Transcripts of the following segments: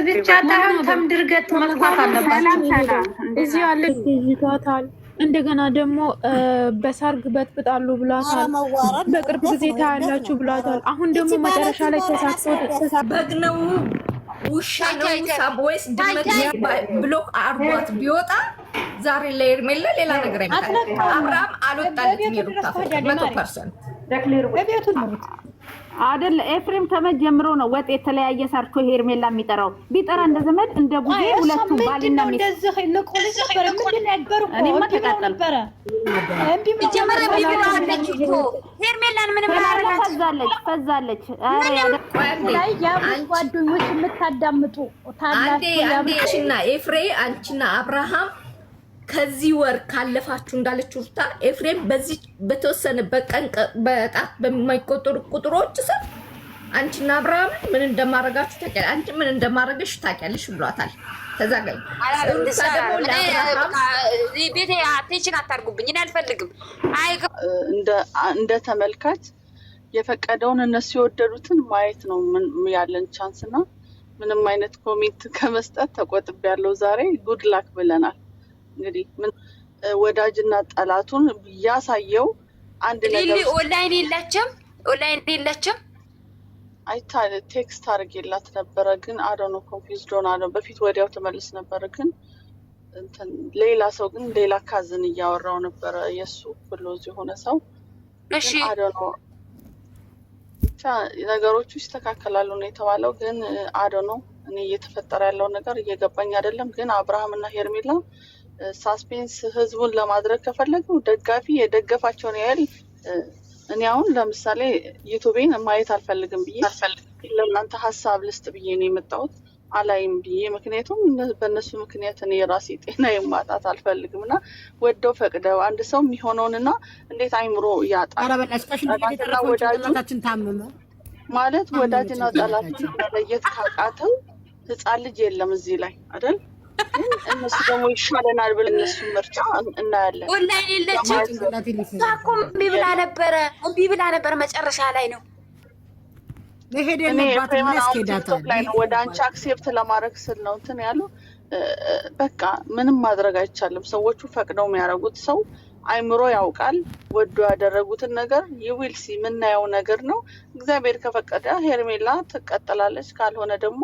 ብቻ ታይሆን ተምድር ገጥ መጥፋት አለባቸው። እዚህ ያለ ይቷታል። እንደገና ደግሞ በሰርግ በጥብጣሉ ብሏታል። በቅርብ ጊዜ ታያላችሁ ብሏታል። አሁን ደግሞ መጨረሻ ላይ ተሳክቶ በግ ነው ውሻ ነው ሳብ ወይስ ድመት block አርጓት ቢወጣ ዛሬ ላይ ሄርሜላ ሌላ ነገር አይመጣም። አብርሃም አልወጣለትም። የሩታ ፍቅር 100% አይደለ ኤፍሬም ከመጀመሩ ነው ወጥ የተለያየ ሰርቶ ሄርሜላ የሚጠራው። ቢጠራ እንደ ዘመድ እንደ ቡዜ ሁለቱ ባልና ሚስት እንደዚህ ንቁልሽ ነበር። ምንድን ነበር እኮ እኔማ እምቢ ብለው ተቃጠልኩ። ነበረ። እምቢ ብለው ጀመረ ነበረ። ቢብላለች እኮ ሄርሜላን ምንም አላደረጋት። ፈዛለች ፈዛለች። ኧረ ላይ የአብርሽ ጓደኞች የምታዳምጡ አንዴ ታላችሁ አንዴ የአብርሽ አንቺና ኤፍሬ አንቺና አብርሃም ከዚህ ወር ካለፋችሁ እንዳለችው ሩታ ኤፍሬም በዚህ በተወሰነ በቀን በጣት በማይቆጠሩ ቁጥሮች ስር አንቺና አብርሃምን ምን እንደማረጋችሁ ታውቂያለሽ፣ አንቺ ምን እንደማረግሽ ታውቂያለሽ ብሏታል። ተዛጋኝ ሩታ ደግሞ ለአብርሃም ቤቴ attention አታርጉብኝ፣ እኔ አልፈልግም። አይ እንደ ተመልካች የፈቀደውን እነሱ የወደዱትን ማየት ነው ምን ያለን chance እና ምንም አይነት comment ከመስጠት ተቆጥቤ ያለው ዛሬ good luck ብለናል። እንግዲህ ምን ወዳጅና ጠላቱን ያሳየው አንድ ነገር ሊሊ ውስጥ ኦንላይን የላቸም፣ ኦንላይን የላቸም። አይታ text አድርጌላት ነበረ፣ ግን I don't know confused ሆና ነው። በፊት ወዲያው ትመልስ ነበረ፣ ግን እንትን ሌላ ሰው ግን ሌላ cousin እያወራው ነበረ የእሱ close የሆነ ሰው እሺ ግን I don't know ብቻ ነገሮቹ ይስተካከላሉ ነው የተባለው። ግን I don't know፣ እኔ እየተፈጠረ ያለው ነገር እየገባኝ አይደለም። ግን አብርሃም እና ሄርሜላ suspense ህዝቡን ለማድረግ ከፈለጉ ደጋፊ የደገፋቸውን ያህል እኔ አሁን ለምሳሌ ዩቱቤን ማየት አልፈልግም ብዬ ለእናንተ ሀሳብ ልስጥ ብዬ ነው የመጣሁት፣ አላይም ብዬ። ምክንያቱም በእነሱ ምክንያት እኔ የራሴ ጤና የማጣት አልፈልግም እና ወደው ፈቅደው አንድ ሰው የሚሆነውንና እንዴት አይምሮ ያጣል? ኧረ በእናትሽ ከሽንት ቤት ጠላትና የተረፈው ወዳጁ ጭንቅላታችን ታመመ። ማለት ታመመ ወዳጅና ጠላቱን ጭንቅላታችን። መለየት ካቃተው ህፃን ልጅ የለም እዚህ ላይ አይደል? ግን እነሱ ደግሞ ይሻለናል ብለን እነሱ ምርጫ እናያለን። ኦንላይን የለችም። ለማየት ጭንቅላቴ እሷ ሊፈነዳ እኮ እምቢ ብላ ነበረ፣ እምቢ ብላ ነበረ። መጨረሻ ላይ ነው መሄድ እኔ የለባትም። ኤፍሬምን ምን አሁን ቲክቶክ ያስኬዳታል? ላይ ነው ወደ አንቺ accept ለማድረግ ስል ነው እንትን ያሉ። በቃ ምንም ማድረግ አይቻልም። ሰዎቹ ፈቅደው የሚያደርጉት ሰው አይምሮ ያውቃል። ወዶ ያደረጉትን ነገር you will see፣ የምናየው ነገር ነው። እግዚአብሔር ከፈቀደ ሄርሜላ ትቀጥላለች፣ ካልሆነ ደግሞ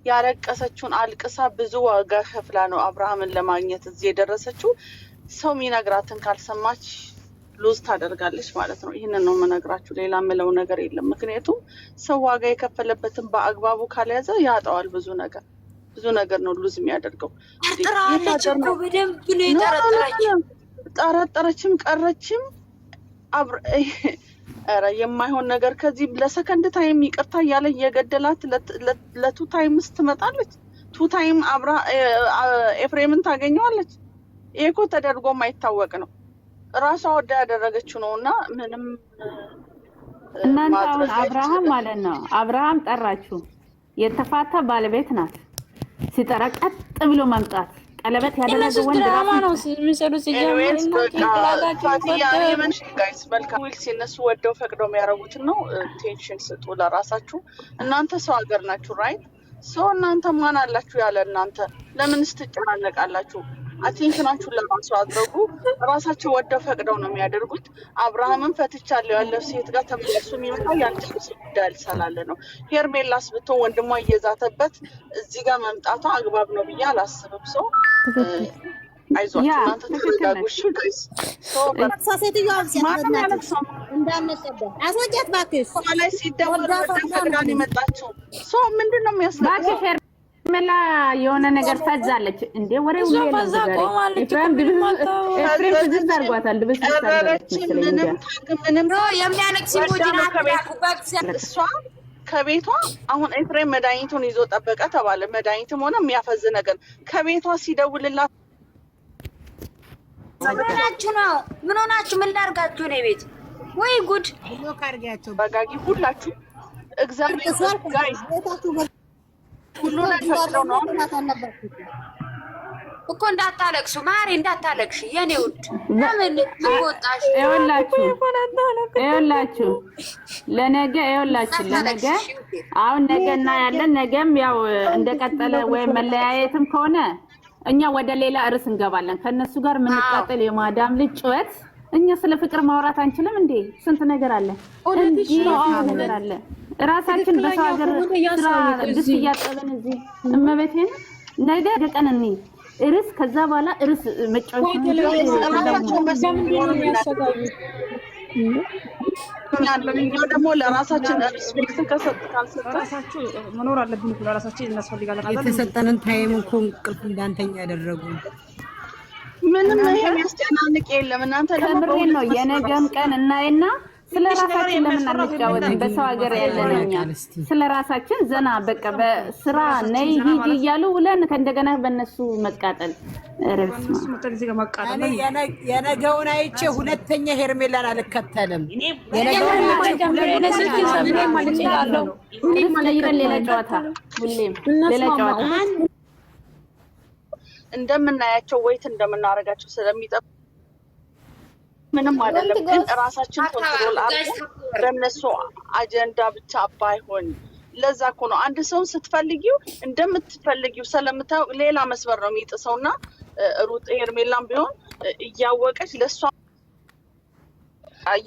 ያለቀሰችውን አልቅሳ ብዙ ዋጋ ከፍላ ነው አብርሃምን ለማግኘት እዚህ የደረሰችው። ሰው የሚነግራትን ካልሰማች lose ታደርጋለች ማለት ነው። ይህንን ነው የምነግራችሁ። ሌላ የምለው ነገር የለም። ምክንያቱም ሰው ዋጋ የከፈለበትን በአግባቡ ካልያዘ ያጠዋል። ብዙ ነገር ብዙ ነገር ነው lose የሚያደርገው። እንዴ የት ጠርጥራለች ሀገር እኮ ነው? በደንብ ነው no no no የጠረጠረች። no፣ ጠረጠረችም ቀረችም ኧረ የማይሆን ነገር ከዚህ ለ second time ይቅርታ እያለ እየገደላት ለ two times ትመጣለች። Two time አብራ ኤፍሬምን ታገኘዋለች። ይሄ እኮ ተደርጎ የማይታወቅ ነው። ራሷ ወዳ ያደረገችው ነው እና ምንም እናንተ አሁን ማድረግ አብርሃም አይቻልም። ማለት ነው። አብርሃም ጠራችሁ፣ የተፋታ ባለቤት ናት። ሲጠራ ቀጥ ብሎ መምጣት ቀለበት ያደረገ እነሱ ወንድ ድራማ ራሱ ነው የሚሰሩት። ሲጀምር Anyways እና በቃ ጭንቅላታቸው ፋቲያ ፈተሩ። የምን guys መልካም we'll see። እነሱ ወደው ፈቅደው የሚያደርጉትን ነው። Attention ስጡ ለራሳችሁ። እናንተ ሰው ሀገር ናችሁ፣ right? So እናንተ ማን አላችሁ ያለ እናንተ ለምንስ ትጨናነቃላችሁ? Attention ኣችሁን ለራሱ አድርጉ። ራሳቸው ወደው ፈቅደው ነው የሚያደርጉት። አብርሃምን ፈትቻለሁ ያለው ሴት ጋር ተመልሶ የሚመጣ ያልጨረሰ ጉዳይ ስላለ ነው። ሄርሜላስ ብትሆን ወንድሟ እየዛተበት እዚህ ጋር መምጣቷ አግባብ ነው ብዬ አላስብም። ሰው ትክክል አይዟችሁ ያ እናንተ ትክክል ተረጋጉ። ነሽ። እሺ guys፣ so እሷ ሴትዮዋ አውጪያት ማንም በእናትሽ ያለቅሰው እንዳነቀደ አስወጪያት እባክሽ። ላይ ሲደወል ወዳ ወዳ ፈቅዳ ፈቅዳ ነው ነው የመጣችው። So ምንድን ነው የሚያስለቅሰው? እባክሽ ሄርሜላ የሆነ ነገር ፈዛለች እንዴ! ወሬ እሷ ሁሉ የለም ፈዛ ዛሬ። ቆማለች እኮ ኤፍሬም ምንም ድብስ አታወራም። ኤፍሬም ፍዝዝ ፈዘዘችም አድርጓታል። ድብስ አድርጋለች ቀረረችም መሰለኝ ምንም እንጃ። ታግ ምንም No የሚያለቅስ ወዳ emoji ን ነው ከቤት አትላኩ። በእግዚአብሔር እሷ ከቤቷ አሁን ኤፍሬም መድኃኒቱን ይዞ ጠበቀ ተባለ። መድኃኒትም ሆነ የሚያፈዝ ነገር ከቤቷ ሲደውልላት ምን ሆናችሁ ነው? ምን ሆናችሁ? ምን ላድርጋችሁ ነው ቤት? ወይ ጉድ! Block አድርጊያቸው። በጋጊ ሁላችሁ እግዚአብሔር guys ቤታችሁ ሁሉ ነገር ፈቅደው ነው። መግባት አለባችሁ። እኮ እንዳታለቅሱ ማሪ፣ እንዳታለቅሽ የኔ ውድ። ለምን ወጣሽ? ይኸውላችሁ ይኸውላችሁ ለነገ ይኸውላችሁ ለነገ አሁን ነገ እናያለን። ነገም ያው እንደቀጠለ ወይም መለያየትም ከሆነ እኛ ወደ ሌላ ርዕስ እንገባለን። ከእነሱ ጋር የምንቃጠል የማዳም ልጅ ጩኸት። እኛ ስለ ፍቅር ማውራት አንችልም እንዴ? ስንት ነገር አለ፣ እውነትሽ ነው። ስንት ነገር አለ። ራሳችን በሰው ሀገር ስራ ድስት እያጠብን እዚህ እመቤቴን ነገ ቀን እኔ ርዕስ ከዛ በኋላ ርዕስ መጫወት ራሳቸው ለምንድን ነው የሚያሰጋዩት? እኛ ደግሞ ለራሳችን respect ከሰጥ ካልሰጠ ራሳችሁ መኖር አለብን እኮ ለራሳችን እናስፈልጋለን። አይደል? የተሰጠንን time እኮ እንቅልፍ እንዳንተኛ ያደረጉ። ምንም ይሄ የሚያስጨናንቅ የለም። እናንተ ደግሞ ከምሬን ነው። በሁለት መስመር የነገም ቀን እናይና ስለ ትንሽ ነገር ራሳችን ለምን የሚያስፈራ አንጫወትም? በሰው ሀገር ያለን እኛ ስለ ራሳችን ዘና በቃ በስራ ነይ ዘና ሂጂ ማለት እያሉ ውለን ከእንደገና በእነሱ መቃጠል። ኧረ በስመ በእነሱ አብ። መጠን እዚህ ጋር ማቃጠል እኔ ነው። የነገውን አይቼ ሁለተኛ ሄርሜላን አልከተልም። የነገውን አይቼ እኔም ርዕስ ቀይረን ሌላ ጨዋታ፣ ሁሌም ሌላ እንስማማ። ጨዋታ። እውነት እንደምናያቸው ወይት እንደምናደርጋቸው ስለሚጠ ምንም አይደለም። ግን ራሳችን control አድርጎ በእነሱ አጀንዳ ብቻ ባይሆን። ለዛ እኮ ነው አንድ ሰውን ስትፈልጊው እንደምትፈልጊው ስለምታውቅ ሌላ መስመር ነው የሚጥሰው። እና ሩጥ ሄርሜላም ቢሆን እያወቀች ለእሷ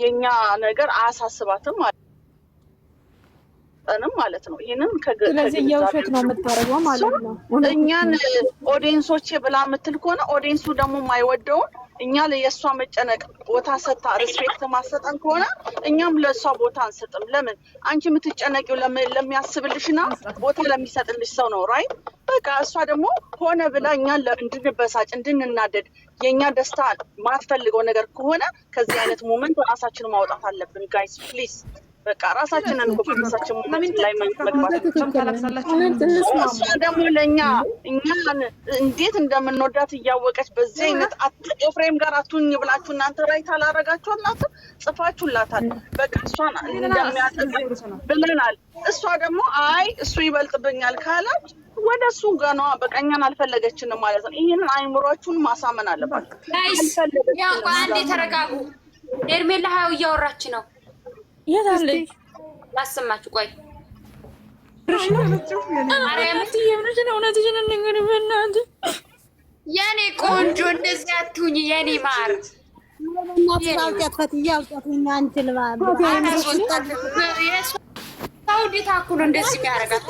የኛ ነገር አያሳስባትም አልጠንም ማለት ነው። ይህንን ስለዚህ ከግንዛቤ የውሸት ነው የምታደርገው ማለት ነው። እውነት እኛን audience ኦቼ ብላ የምትል ከሆነ audience ኡ ደግሞ የማይወደውን እኛ ለየእሷ መጨነቅ ቦታ ሰታ respect ማሰጠን ከሆነ እኛም ለእሷ ቦታ አንሰጥም። ለምን አንቺ የምትጨነቂው ለሚያስብልሽና ቦታ ለሚሰጥልሽ ሰው ነው፣ right? በቃ እሷ ደግሞ ሆነ ብላ እኛን እንድንበሳጭ እንድንናደድ የእኛ ደስታ ማትፈልገው ነገር ከሆነ ከዚህ አይነት moment ራሳችንን ማውጣት አለብን። Guys, please፣ በቃ ራሳችንን እኮ በራሳችን moment ላይ መግባት ትክክል። ታለቅሳላችሁ። እውነት እንስማማ። እሷ ደግሞ ለእኛ እኛን እንዴት እንደምንወዳት እያወቀች በዚህ አይነት ኤፍሬም ጋር አቱኝ ብላችሁ እናንተ right አላረጋችኋላትም፣ ጽፋችሁላታል። በቃ እሷን እንደሚያጠቃ ብለናል። እሷ ደግሞ አይ እሱ ይበልጥብኛል ካላች ወደ እሱ ጋር ነዋ። በቃ እኛን አልፈለገችንም ማለት ነው። ይህንን አይምሯችሁን ማሳመን አለባችሁ። Guys፣ ያው ቆይ አንዴ ተረጋጉ። ሄርሜላ ሀያው እያወራች ነው። የት አለች? ላሰማችሁ ቆይ። እውነትሽን እንግዲህ በእናትህ የኔ ቆንጆ እንደዚህ አትሁኝ የኔ ማር። እናትሽ አውጪያት፣ ፈትዬ አውጪያት። እኛ አንችልም። ሳውዲ እኮ ነው እንደዚህ የሚያደርጋት።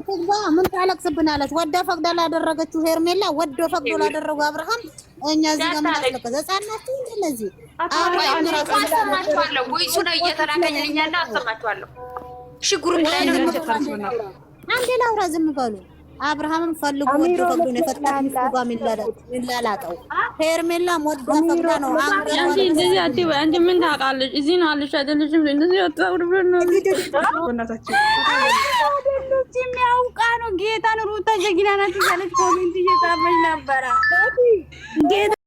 ትግባ። ምን ታለቅስብናለች? ወዳ ፈቅዳ ላደረገችው ሄርሜላ፣ ወዶ ፈቅዶ ላደረጉ አብርሃም፣ እኛ እዚህ ጋር ምን አስለቀሰ? ህፃን ናቸው እንደ እነዚህ አብርሃም ራሱ አሰማችኋለሁ። ወይሱ ነው እየተላከኝልኝ ያለው፣ አሰማችኋለሁ። እሺ group ላይ ነው። አንዴ ላውራ፣ ዝም በሉ። አብርሃምም ፈልጎ ወዶ ፈቅዶ ነው የፈታት ሚስቱ ጋር የሚላላጠው። ሄርሜላም ወዳ ፈቅዳ ነው። አንቺ እንደዚህ አትበይ። አንቺ ምን ታውቃለሽ? እዚህ ነው አለሽ አይደለሽም? እንደዚህ አታውሪ በእናትሽ። በእናታችሁ አይደለች የሚያውቃ ነው። ጌታን ሩታ ጀግና ናት እያለች comment እየጻፈች ነበረ። ጌታ